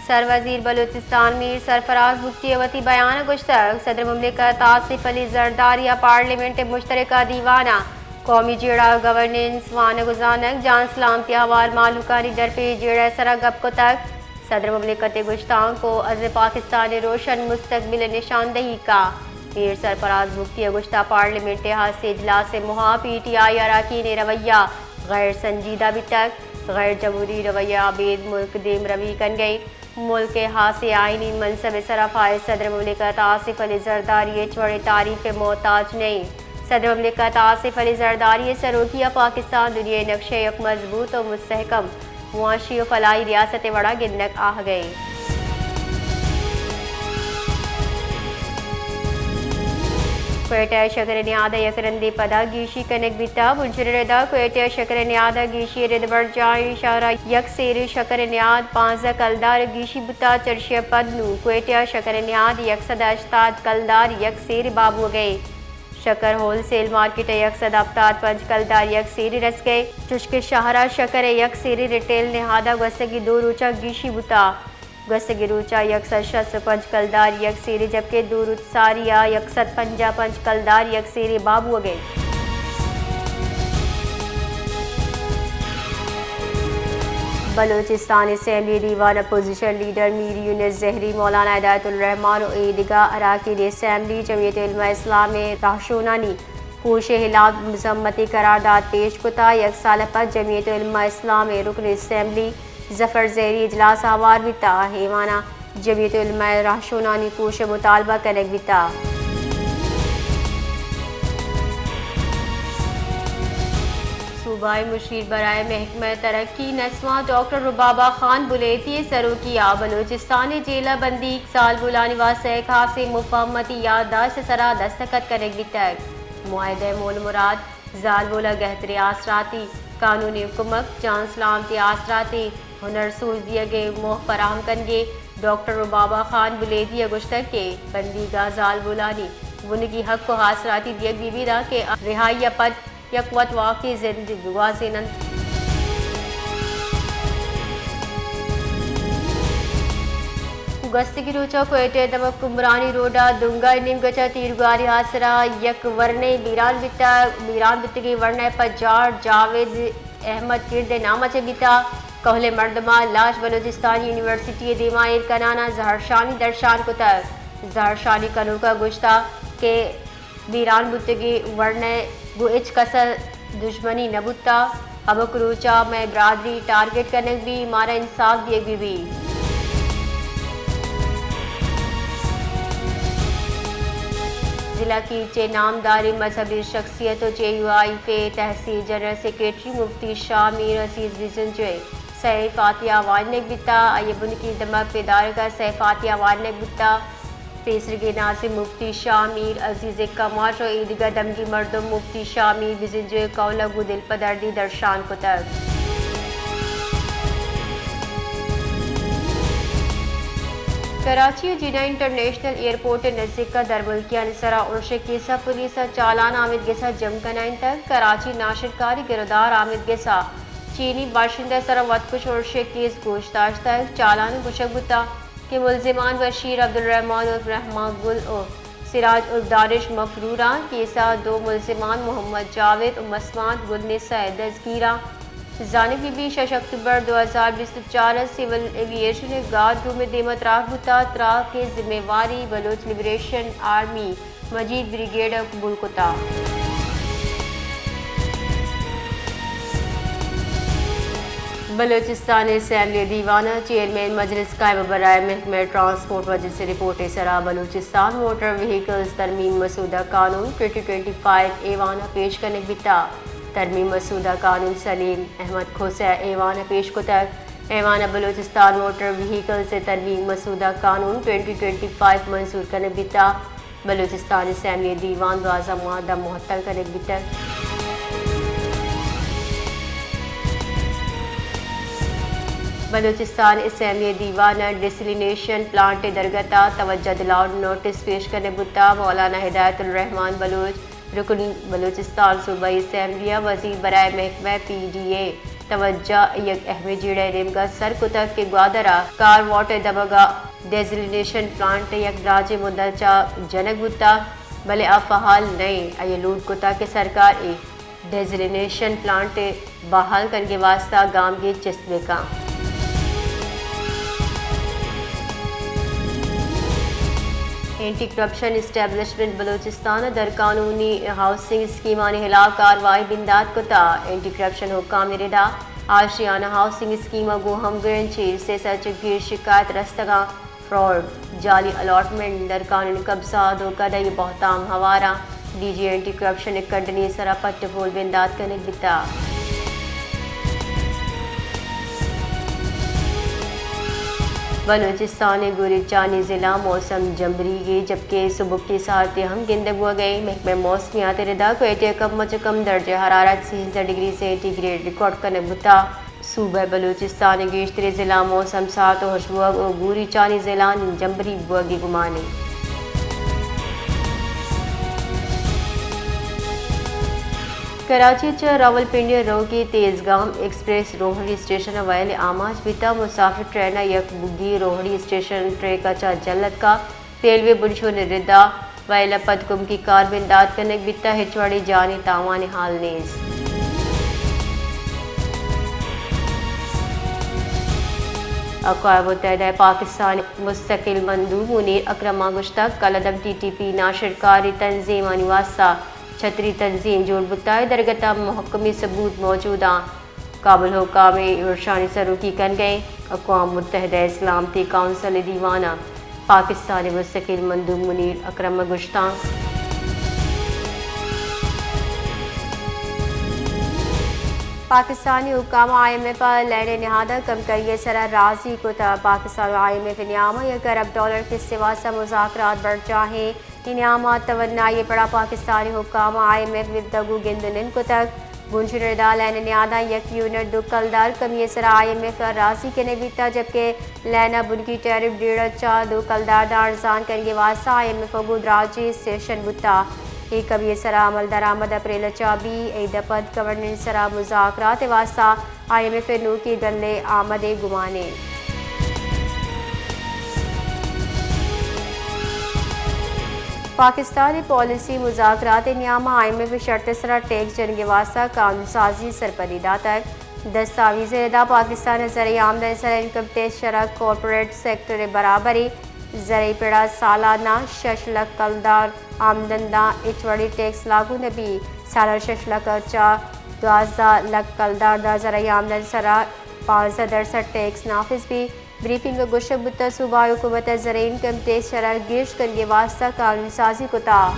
سروزیر بلوچستان میر سرفراز بگٹی ء وتی بیان ء گوشتگ، صدر مملکت آصف علی زرداری ء پارلیمنٹ ء مشترکہ دیوان ء قومی جیڑہ، گورننس، وانگ ء زانگ، جان سلامتی ء ہوار مہلوکانی درپی جیڑہ ء سرا گپ کتگ۔ صدر مملکت ء گوشتانک ء عزم پاکستان ء روشن مستقبل ء نشاندہی کا۔ میر سرفراز بگٹی ء گوشتہ، پارلیمنٹ ء ہاسیں اجلاس ء موہا پی ٹی آئی ء اراکین ء رویہ غیر سنجیدہ بیتگ، غیر جمہوری رویہ ء ابید ملک دیمروی کنگ ء انت۔ ملک ء ہاسیں آئینی منصب ء سرا فائز صدر مملکت آصف علی زرداری ہچ وڑیں تعریف ء محتاج نہ انت۔ صدر مملکت آصف علی زرداری ء سروکی ء پاکستان دنیا ء نقشہ ء یک مضبوط ء مستحکم معاشی و فلاحی ریاست ء وڑا گندگ آہگ ء انت۔ کوئٹہ ء شکر ء نیاد ء یک رندے پدا گیشی کنگ بیتہ۔ بنجل ء ردا کوئٹہ ء شکر ء نیاد ء گیشی ء رد برجاہیں شہر ء یک سیرے شکر ء نیاد پانزدہ کلدار ء گیشی بوتہ۔ چرشی ء پد نوں کوئٹہ ء شکر ء نیاد یک سد ء ہشتاد کلدار یک سیرے بابوگ ء انت۔ شکر ہول سیل مارکیٹ ء یک سد ء ہپتاد پنچ کلدار یک سیرے رسگ ء انت۔ چوشکہ شہر ء شکر ء یک سیرے ریٹیل نہاد ء گوستگیں دو روچ ء گیشی بوتہ۔ گوستگیں روچ ء یک سد شست ء پنچ کلدار یک سیرے، جبکہ دو روچ ساری ء یک سد پنجاہ پنچ کلدار یک سیرے بابوگ ء انت۔ بلوچستان اسمبلی دیوان اپوزیشن لیڈر میر یونس زہری، مولانا ہدایت الرحمان و ایدگہ اراکین اسمبلی جمعیت علماء اسلام ء رہشونانی کوش ء ہلاپ مذمتی قرارداد پیش کتا۔ یک سال ء پد جمعیت علماء اسلام ء رکن اسمبلی ظفر زہری اجلاس ء ہوار بیتا۔ ایوان ء جمعیت علماء رہشونانی کوش ء مطالبہ کنگ بیتا۔ صوبائی مشیر برائے محکمہ ترقی نسواں ڈاکٹر ربابہ خان بلیدی ء سروکی ء بلوچستان ء جیل ء بندیگ زالبولانی واستہ یک ہاسیں مفاہمتی یادداشت ء سرا دستخط کنگ بیتگ۔ معاہدہ ء مول مراد زالبول ء گہتریں آسراتی، قانونی کمک، جان سلامتی آسراتی، ہنر سوج دیگ ء موہ فراہم کنگ ء۔ ڈاکٹر ربابہ خان بلیدی ء گوشتگ کہ بندیگ ء زالبولانی بنکی حق ء آسراتی دیگ بہ بیت، دانکہ آ رہائی ء پد یک وت واکیں زندے بگوازین انت۔ گوستگیں روچ ء کوئٹہ ء دمگ کمبرانی روڈ ء دنگا ء نیمگ ء چہ تیرگواری ء سرا یک ورنے بیران بیتگ۔ بیران بیتگیں ورنے پہ جاڑ جاوید احمد کرد ء نام ء چہ بیتگ۔ کہولیں مردماں لاش بلوچستان یونیورسٹی ء دیما ایر کنان ء زہرشانی درشان کتگ۔ زہرشانی کنوک ء گوشتگ کہ بیران بوتگیں ورنئے گوں ہچ کس ء دژمنی نہ بوتگ۔ ہمک روچ ء مئے برادری ٹارگٹ کنگ بیت، مارا انصاف دیگ بہ بیت۔ ضلع کیچ ء نامداریں مذہبی شخصیت و جے یو آئی ایف ء تحصیل جنرل سیکرٹری مفتی شاہ میر عزیز بزنجو ء سہ فاتحہ وانینگ بیتگ۔ آئی ء بنکی دمگ پیدارگ ء سہ فاتحہ وانینگ بیتگ۔ پیسرگیں ناظم مفتی شاہ میر عزیز کماش و ایدگہ دمگی مردم مفتی شاہ میر بزنجو ء قول ء گوں دلپدردی درشان کتگ۔ کراچی ء جناح انٹرنیشنل ایئرپورٹ ء نزیک ء درملکیانی سرا ارش ء کیس ء پولیس ء چالان آمید گس ء جم کنائینتگ۔ کراچی ناشرکاری گرودار آمید گس ء چینی باشندہ ء سرا وتکش ارش ء کیس گوش داشتگ۔ چالان ء گوشگ بوتگ کہ ملزمان بشیر عبدالرحمان عرف رحمان گل و سراج عرف دانش مفرور آں۔ کیس ء دو ملزمان محمد جاوید و مسمات گل نسا ء دزگیر آں۔ زانگ بہ بیت، شش اکتوبر دو ہزار بیست و چار ء سول ایوی ایشن ء گارڈ روم ء دیم ء تراک بوتگ۔ تراک ء ذمہ واری بلوچ لبریشن آرمی مجید بریگیڈ ء قبول کتگ۔ بلوچستان اسمبلی دیوان ء چیئرمین مجلس قائمہ برائے محکمہ ٹرانسپورٹ مجلس ء رپورٹ ء سرا بلوچستان موٹر وہیکلز ترمیم مسودہ قانون ٹوئنٹی ٹوئنٹی فائیو ایوان ء پیش کنگ بیتگ۔ ترمیم مسودہ قانون سلیم احمد کھوسہ ء ایوان ء پیش کتگ۔ ایوان ء بلوچستان موٹر وہیکلز ء ترمیم مسودہ قانون ٹوئنٹی ٹوئنٹی فائیو منظور کنگ بیتگ۔ بلوچستان اسمبلی دیوان دوازدہ ماہ دم معطل کنگ بیتگ۔ بلوچستان اسمبلی دیوان ء ڈیسلینیشن پلانٹ ء درگت ء توجہ دلاؤ نوٹس پیش کنگ بوتگ۔ مولانا ہدایت الرحمان بلوچ رکن بلوچستان صوبائی اسمبلی ء وزیر برائے محکمہ پی ڈی اے توجہ یک اہمیں جیڑہ ء نیمگا سر کتگ کہ گوادر ء کار واٹ ء دمگ ء ڈیزلینیشن پلانٹ ء یک دراجیں مدت چہ جنگ بوتگ، بلے آ فعال نہ انت۔ آئی ء لوٹ کتگ کہ سرکار اے ڈیزلینیشن پلانٹ ء بحال کنگ ء واستہ گامگیج چست بہ کن۔ اینٹی کرپشن اسٹیبلشمنٹ بلوچستان ء درقانونی ہاؤسنگ اسکیمانی ہلاپ کاروائی بندات کتگ۔ اینٹی کرپشن حکام ء ردا آشیانہ ہاؤسنگ اسکیم ء گوں ہمگرنچی سے سد چہ گیش شکایت رستگاں۔ فراڈ، جعلی الاٹمنٹ، درقانونی قبضہ، دھوکہ دہی ء بہتام ہوار انت۔ ڈی جی اینٹی کرپشن ء کڈنی سرا پٹ ء پول بندات کنگ بیتگ۔ بلوچستان ء گوریچانی ضلع موسم جمبریگی، جبکہ سبکی سارتی ہم گندگ بوگ ء انت۔ محکمہ موسمیات ء ردا کوئٹہ ء کم چہ کم درجہ حرارت سیزدہ ڈگری سینٹی گریڈ ریکارڈ کنگ بوتگ۔ صوبہ بلوچستان ء گیشتریں ضلع موسم سارت ء ہشک بوگ ء گوریچانی ضلع جمبریگ بوگ ء گمان انت۔ کراچی چہ راولپنڈی ء روگی تیزگام ایکسپریس روہڑی اسٹیشن ء ویل ء آماچ بیتگ۔ مسافر ٹرین ء یک بگی روہڑی اسٹیشن ٹریک ء چہ جھل اتکگ۔ ریلوے بنشون ء ردا ویل ء پد کمکی کار بندات کنگ بیتگ، ہچ وڑیں جانی تاوان ء حال نیست۔ اقوام متحدہ ء پاکستان ء مستقل مندوب منیر اکرم ء گوشتگ، کالعدم ٹی ٹی پی ناشرکاری تنظیمانی واستہ چھتری تنظیم جوڑ بوتگ ء درگت ء محکمیں ثبوت موجود انت۔ کابل حکام ء ارشانی سروکی کنگ ء انت۔ اقوام متحدہ ء سلامتی کونسل ء دیوان ء پاکستان ء مستقل مندوب منیر اکرم ء گوشتانک۔ پاکستانی حکام ء آئی ایم ایف ء لین ء نہاد ء کمکاری ء سرا راضی کت۔ پاکستان ء آئی ایم ایف ء نیام ء یک ارب ڈالر کسے واستہ مذاکرات برجاہ انت۔ اے نیام ء توانائی ء پڑا پاکستانی حکام ء آئی ایم ایف ء گوں گند ء نند کتگ۔ بنشون ء ردا لین ء نیاداں یک یونٹ دو کلدار کمی ء سرا آئی ایم ایف ء راضی کنگ بیتگ، جبکہ لین ء بنکی ٹیرف ڈیڑھ ء چہ دو کلدار داں ارزان کنگ ء واستہ آئی ایم ایف ء گوں دراجیں سیشن بوتگ۔ اے کمی ء سرا عمل درآمد اپریل ء چہ بی۔ اے دپت گورننس ء سرا مذاکرات ء واستہ آئی ایم ایف ء نوکیں گل ء آمد ء گمان انت۔ پاکستان ء پالیسی مذاکرات ء نیام ء آئی ایم ایف ء شرط ء سرا ٹیکس جنگ ء واستہ قانون سازی سرپدی داتگ۔ دستاویز ء ردا پاکستان ء زرعی آمدن ء سرا انکم ٹیکس شرح کارپوریٹ سیکٹر ء برابر ء زرعی پڑا سالانہ شش لکھ کلدار آمدن داں ہچ وڑیں ٹیکس لاگو نہ بی۔ سالانہ شش لکھ ء چہ دوازدہ لکھ کلدار داں زرعی آمدن سرا پانزدہ درسد ٹیکس نافذ بی۔ بریفنگ ء گوشگ بوتگ، صوبائی حکومت ء زرعی انکم ٹیکس شرح گیش کنگ ء واستہ قانون سازی کتگ۔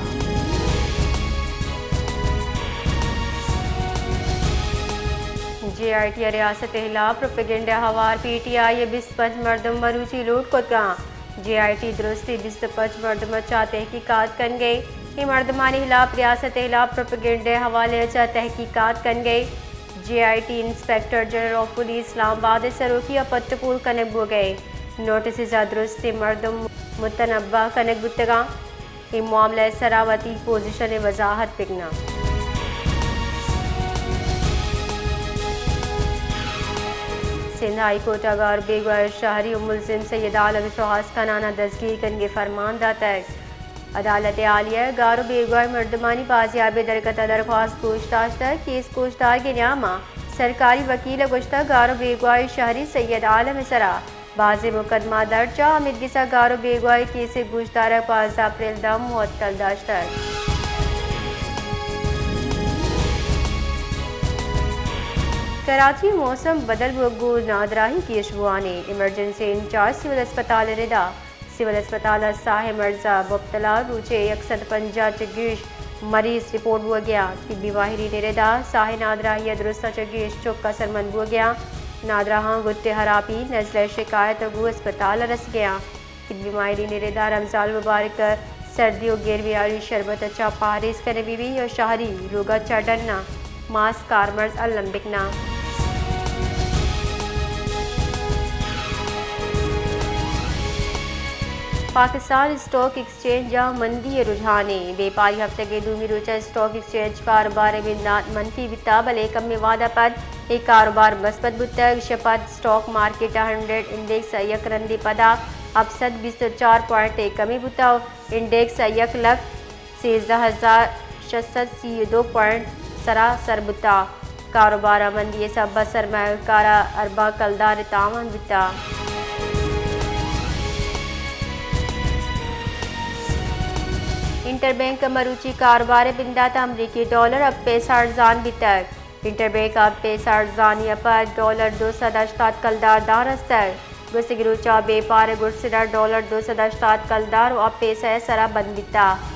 جے آئی ٹی ء ریاست ء ہلاپ پروپیگنڈہ ہوار پی ٹی آئی ء بیست پنچ مردم مروچی لوٹ کتگاں۔ جے آئی ٹی درستی بیست پنچ مردم ء چہ تحقیقات کنگ ء۔ اے مردمانی ہلاپ ریاست ء ہلاپ پروپیگنڈہ ء حوالہ ء چہ تحقیقات کنگ ء۔ J I T inspector general of police Islamabad ء سروکی ء پٹ ء پول کنگ بوگ ء۔ نوٹسز ء درستیں مردم متنبہ کنگ بوتگاں۔ اے معاملہ ء سرا وتی پوزیشن ء وضاحت بکناں۔ سندھ ہائی کورٹ ء گار بیگواہ شہری و ملزم سید عالم شوہاز کنان ء دزگیر کنگ ء فرمان داتگ۔ عدالت عالیہ ء گار و بیگواہ مردمانی بازیابی ء درگت ء درخواست گوش داشتگ۔ کیس گوشدارگ ء نیام ء سرکاری وکیل ء گوشتگ، گار و بیگواہ شہری سید عالم ء سرا بازیں مقدمہ درج ء ہمدگس ء گار و بیگواہی کیس ء گوشدارگ پانزدہ اپریل داں معطل داشتگ۔ کراچی ء موسم بدل بوگ گوں نادراہی گیش بوان انت۔ ایمرجنسی انچارج سول اسپتال ء ردا۔ سول اسپتال ء ساہ ء مرض ء مبتلا روچے یک سد پنجاہ چہ گیش مریض رپورٹ بوگ ء انت۔ طبی ماہرین ء ردا ساہ ء نادراہی ء درستاں چہ گیش چک اثرمند بوگ ء انت۔ نادراہاں گٹ ء ہراپی، نزلہ ء شکایت ء گوں اسپتال ء رسگ ء انت۔ طبی ماہرین ء ردا رمضان المبارک ء سردی و گرمی آلی شربت ء چہ پہریز کنگ بہ بیت و شہری لوگ ء چہ ڈن ء ماسک کارمرز الم بکناں۔ پاکستان اسٹاک ایکسچینج ءَ مندی ءِ رجحانے۔ بیپاری ہفتگ ءِ دومی روچ ءَ اسٹاک ایکسچینج کاروبار ءِ بندات منفی بوتگ، بلے کمیں وہد ءَ پد اے کاروبار مثبت بوتگ۔ شپ ءَ اسٹاک مارکیٹ ءَ ہنڈریڈ انڈیکس ءَ یک رندے پدا ہپت سد بیست ءُ چار پوائنٹ ءِ کمی بوتگ ءُ انڈیکس ءَ یک لکھ سیزدہ ہزار شش سد سی ءُ دو پوائنٹ سرا سر بوتگ۔ کاروبار ءَ مندی ءِ سبب ءَ سرمایہ کار ءَ ارباں کلدار ءِ تاوان بوتگ۔ انٹر بینک ءِ مروچی کاروبار ءِ بندات ءَ امریکی ڈالر ہپت پیسہ ارزان بیتگ۔ انٹر بینک ءِ ہپت پیسہ ارزانی ءَ پد ڈالر دو سد ہشتاد کلدار داں رستگ۔ گوستگیں روچ ءَ بیپار ءِ گڈسر ءَ ڈالر دو سد ہشتاد کلدار ءُ ہپت پیسہ ءِ سرا بند بیتگ۔